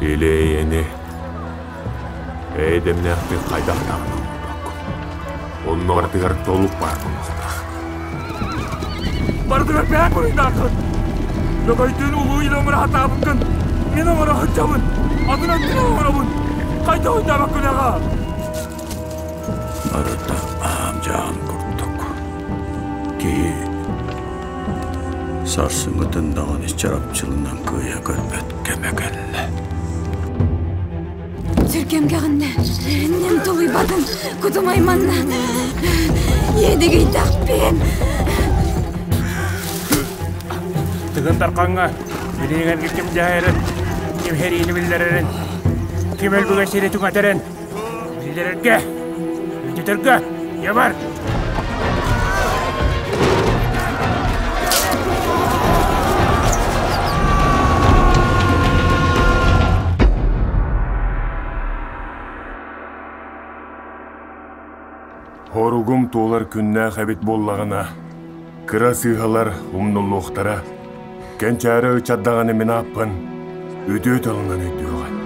Илэ-эйэни эйэ-дэмнээхтик хайдах даҕаны оҥорбоккун. Онно барытыгар толук баар буолуохтаах. Барытыгар бэйэҥ буруйдааххын. Лөгөйдүүн улуу илэ оҥоро сатаабыккын мин оҥоро сылдьабын. Атын өттүнэн оҥоробун. Хайдах өйдөөбөккүн аҕа? Барыта аам-дьаам курдук. Киһи сарсыҥҥытын даҕаны чарапчылынан кыайа көрбөт кэмэ кэллэ. Сүргэм кэҕиннэ, нем тулуйбатым, кутум айманна. Иэдигийдэхпин. Тыгын Дархаҥҥа билиҥэргэ ким дьаһайарын, ким сэриини биллэрэрин, ким өлбүгэ сири түҥэтэрин биллэрэргэ, өйдөтөргө дьабар! Хоругум туолар күннээх эбит буоллаҕына, кыра сыыһалар умнуллуохтара, кэнчээри ыччат даҕаны мин ааппын үтүө тылынан өйдүөҕэ.